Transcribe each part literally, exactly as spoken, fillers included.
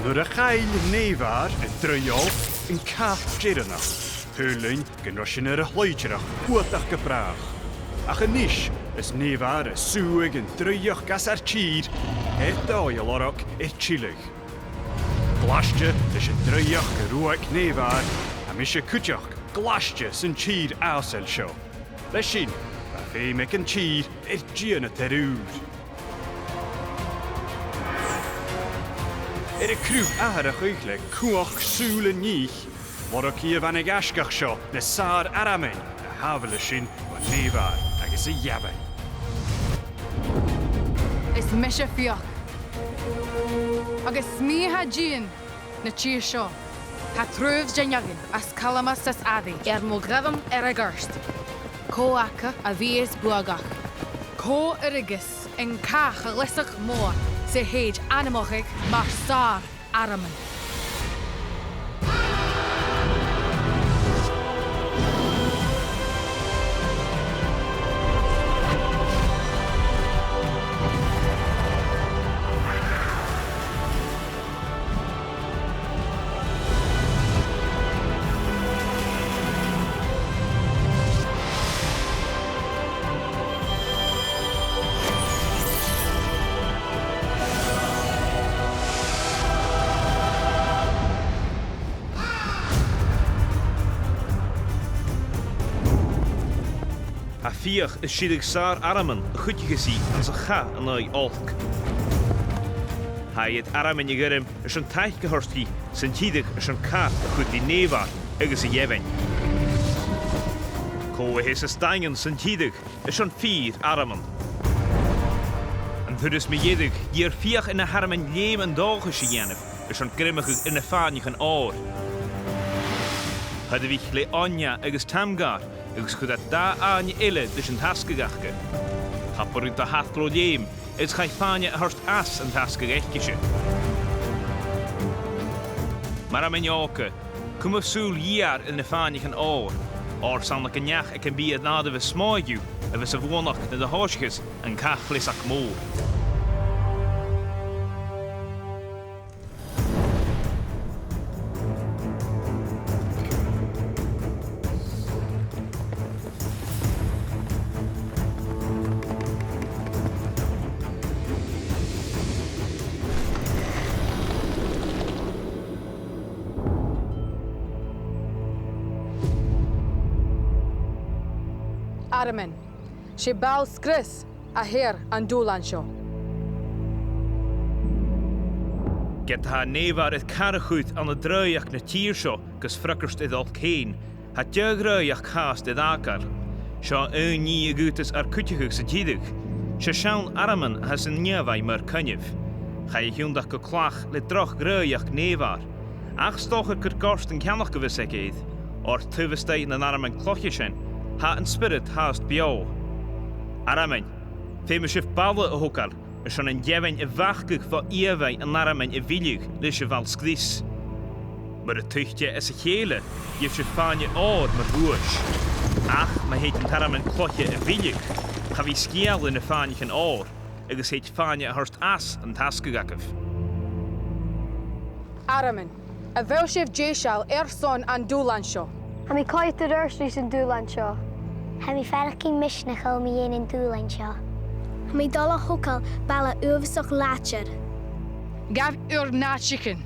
Nuair a chaill Nevar an draoidheachd, an cath deireannach, shaoil sinn gun robh sinn air a shloinntearachd fhuathach gu bràth. Ach a-nis, is Nevar a' sùghadh an draoidheachd às ar tìr, air dòigh a lorg air tilleadh. Glaiste leis an draoidheachd a ruaig Nevar, tha mise cuideachd glaiste san tìr fhàsail seo. Leis sin, tha feum aig an tìr air dìonadair ùr. Air a cruth atharrachadh le cumhachd sùil an fhithich, lorgaidh a' bhanaigeasgach seo na sàr-armainn a shàbhaileas sinn bho Nevar agus a dheamhain. Is mise Fiach. Agus 's mi a tha a' dìon na tìr seo. Tha triùir de dh'fheadhainn os Calamas is Airidh air mo ghruaim air a' ghort. Cò aca a bhios buadhach? Cò a ruigeas an cath a' chleasachd mhòir 's a thèid ainmeachadh mar sàr-armainn? Tha Fiach a' sireadh sàr-armainn a chuidicheas i anns a' chath an aghaidh olc. Tha iad armainn a ghairm airson taic a thoirt dhi san t-sireadh airson cath a chur ri Nevar agus a dheamhain. Cò a sheas a-staigh anns an t-sireadh airson fìor armainn? An turas mu dheireadh, dh'iarr Fiach air na h-armainn leum an dòchais a dhèanamh airson greimeachadh air na fàinneachan òir. Thug iad le Onya agus Tamgar agus chuir iad dà fhàinne eile ris an tasgadh aca. Cha b' urrainn do Hathlo leum, is chaidh fàinne a thoirt às an tasgadh aicese. Mar a bha mi an-diugh, cumaibh sùil gheur air na fàinneachan òir, oir 's ann aig an neach aig am bi an àireamh as motha dhiubh a bhios a' buannachd nuair a thòisicheas an cath-chleasachd mòr. Armainn, 's e ball sgrios a th' air an dùbhlan seo. Ged a tha Nevar air car a chur ann an draoidheachd na tìre seo gus freagairt air olc fhèin, tha deagh dhraoidheachd fhathast air fhàgail. Seo aon nì a dh'fhaodas ar cuideachadh san t-sireadh. 'S e seann armainn a th' anns an ìomhaigh mar coinneamh. Chaidh a thionndadh gu clach le droch dhraoidheachd Nevar. Ach 's dòcha gur gort an ceannach a bhios aige, oir taobh a-staigh nan armainn cloiche sin, tha an spiorad fhathast beò. Armainn, feumaidh sibh balla a thogail, airson an deamhain a bhacadh bho ìomhaigh an armainn a mhilleadh leis a' bhall sgrios. Mura tuit e às a chèile, gheibh sibh fàinne òir mar dhuais. Ach ma thèid an t-armainn cloiche a mhilleadh, cha bhi sgeul air na fàinneachan òir, agus thèid fàinne a thoirt às an tasgadh agaibh. Armainn, a bheil sibh deiseil airson an dùbhlain seo? Tha mi coimhead air adhart ris an dùbhlan seo. Tha mi a' faireachdainn misneachail mu dheidhinn an dùbhlain seo. Tha mi a' dol a thogail balla uabhasach làidir. Gabh ur n-àiteachan.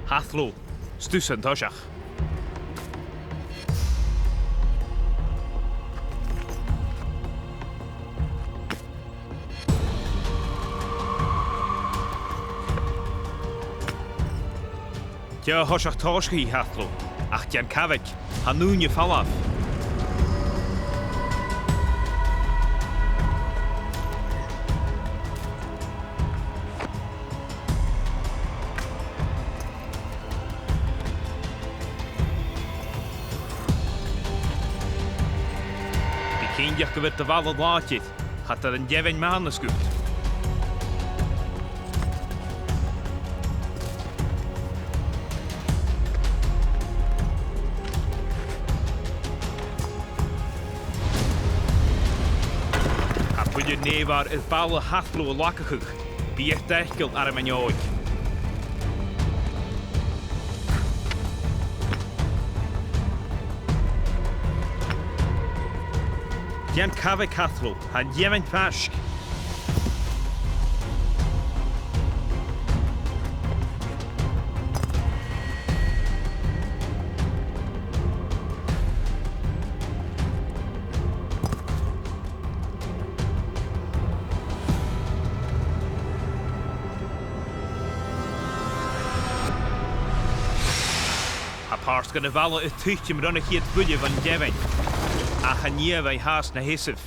Hathlo, 's tusa an toiseach. Dè tha a' tòiseachadh, a Hathlo? Ach dèan cabhaig, tha an ùine falamh. Bi cinnteach gu bheil do bhalla làidir, cha toir an deamhain maitheanas dhut. Nèamhar air balla Hathlo a lagachadh. Bidh e deiseil air a' mhionaid. Dèan cabhaig, Hathlo, tha an deamhan faisg. Tha pàirt dhen a' bhalla a' tuiteam ron a' chiad bhuille bhon deamhan. Ach an nèamhaid a tha sna sheasamh.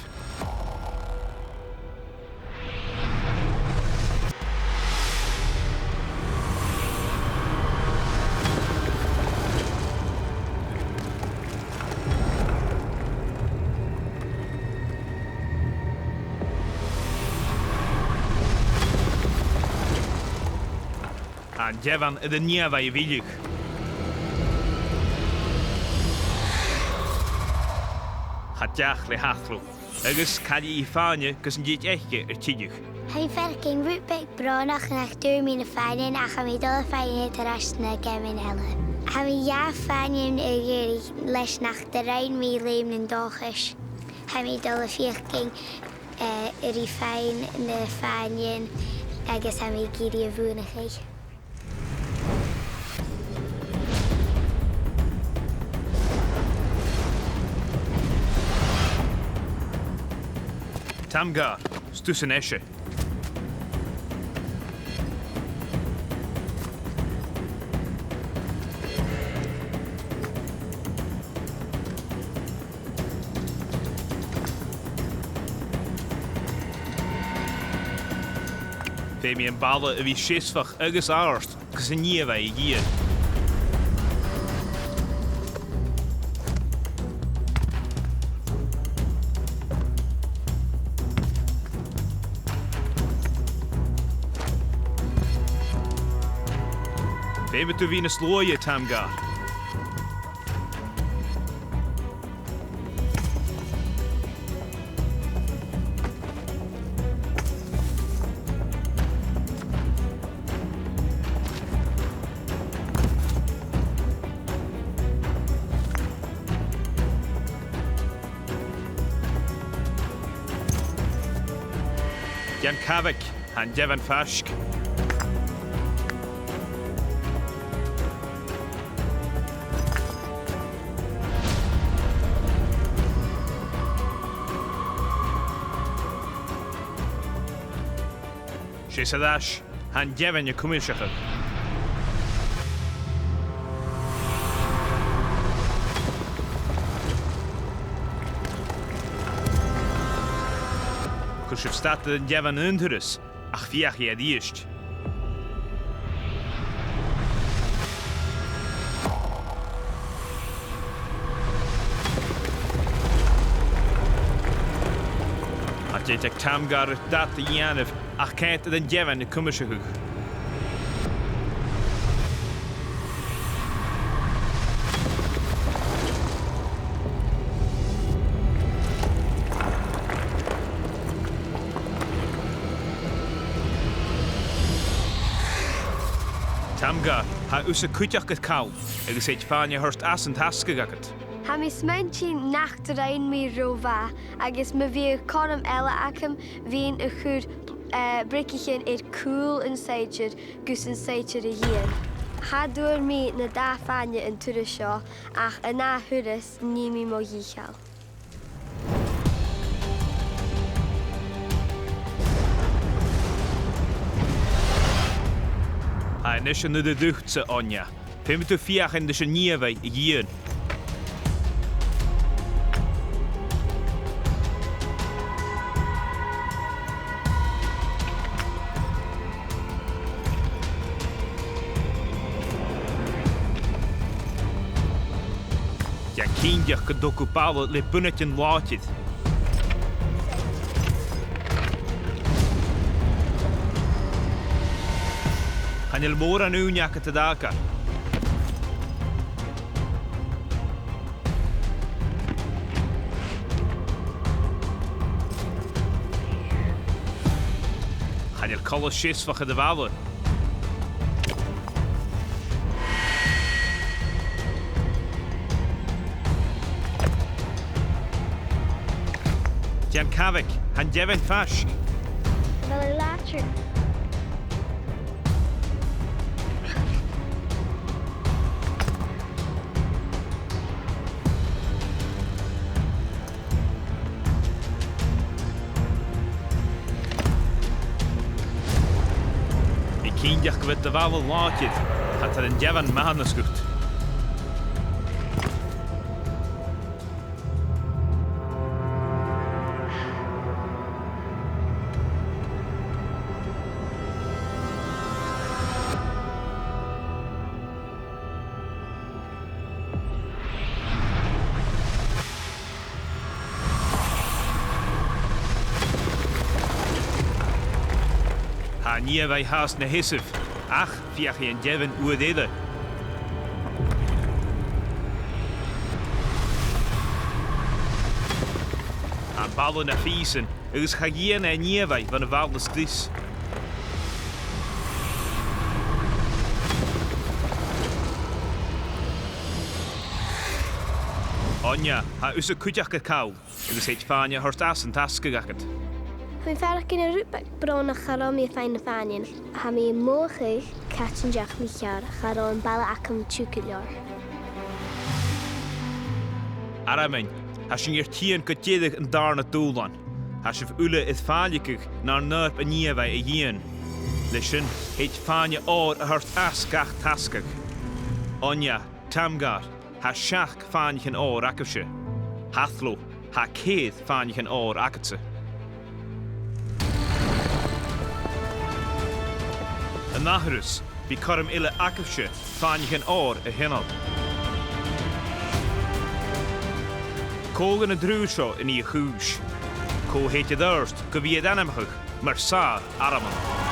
An deamhan air an nèamhaid a mhilleadh. Cha deach le Hathlo, agus caillidh i fàinne gus an tèid aice air tilleadh. Tha mi a' faireachdainn rud beag brònach nach d' fhuair mi na fàinnean, ach tha mi a' dol a dh'fhaighinn iad air ais sna geamannan eile. Tha mi dha fhàinnean a dh'iarraidh leis nach do rinn mi leum nan dòchas. Tha mi a' dol a dh'fheuchainn, eh, ri faighinn na fàinnean agus tha mi ag iarraidh a bhuannachadh. Tamgar, 's tusa a-nis. Feumaidh am balla a bhith seasmhach agus àrd gus an nèamhaid a dhìon. Feumaidh tu bhith nas luaithe, Tamgar. Dèan cabhaig, tha an deamhan faisg. Seas air ais, tha an deamhan a' cuimseachadh. Chuir sibh stad air an deamhan aon turas, ach feuch e a-rithist. Tha dèideag Tamgar dad a dhèanamh, ach ceart air an deamhan a cuimseachadh. Tamgar, tha thusa cuideachd air call, agus thèid fàinne a thoirt às an tasgadh agad. Tha mi a' smaointinn nach do rinn mi ro mhath, agus ma bhiodh cothrom eile agam, bhithinn a' cur, eh, briogaichean air cùl an saighdeir gus an saighdear a dhìon. Cha d' fhuair mi na dà fàinne an turas seo, ach an ath thuras nì mi mo dhìcheall. Tha a-nis an uiread riutsa, Oinneach. Feumaidh tu feuchainn ris an nèamhaid a dhìon. Dèan cinnteach gun tog thu balla le bunaidean làidir. Chan eil mòran ùine agad a dh'fhàgail. Air coltas seasmhach air a' bhalla. Dèan cabhaig, tha an deamhan faisg. Bhalla làidir. Bi cinnteach gu bheil do bhalla làidir, cha toir an deamhan mathanas dhut. Tha an ìomhaigh fhathast na sheasamh, ach feuchaidh an deamhan uair eile. Tha am balla na phìosan, agus cha dhìon e an ìomhaigh bhon a' bhalla as greis. Oidhche, tha thusa cuideachd air call, agus thèid fàinne a thoirt às an tasgadh agad. Tha mi a' faireachdainn rud beag brònach, cha robh mi a' faighinn na fàinnean. Tha mi a' mothachadh càit an deach mi ceàrr, cha robh am balla agam tiugh gu leòr. Àramainn, tha sinn air tighinn gu deireadh an dàrna dùbhlain. Tha sibh uile air fàilligeadh nar n-oidhirp an ìomhaigh a dhìon. Leis sin, thèid fàinne òir a thoirt às gach tasgadh. Oidhche, Tamgar, tha seachd fàinneachan òir agaibhse. Hathlo, tha ceithir fàinneachan òir agadsa. An ath thuras, bidh cothrom eile agaibhse fàinneachan òir a thional. Cò dha na triùir seo a nì a' chùis? Cò thèid air adhart gu bhith air ainmeachadh mar sàr Àramainn?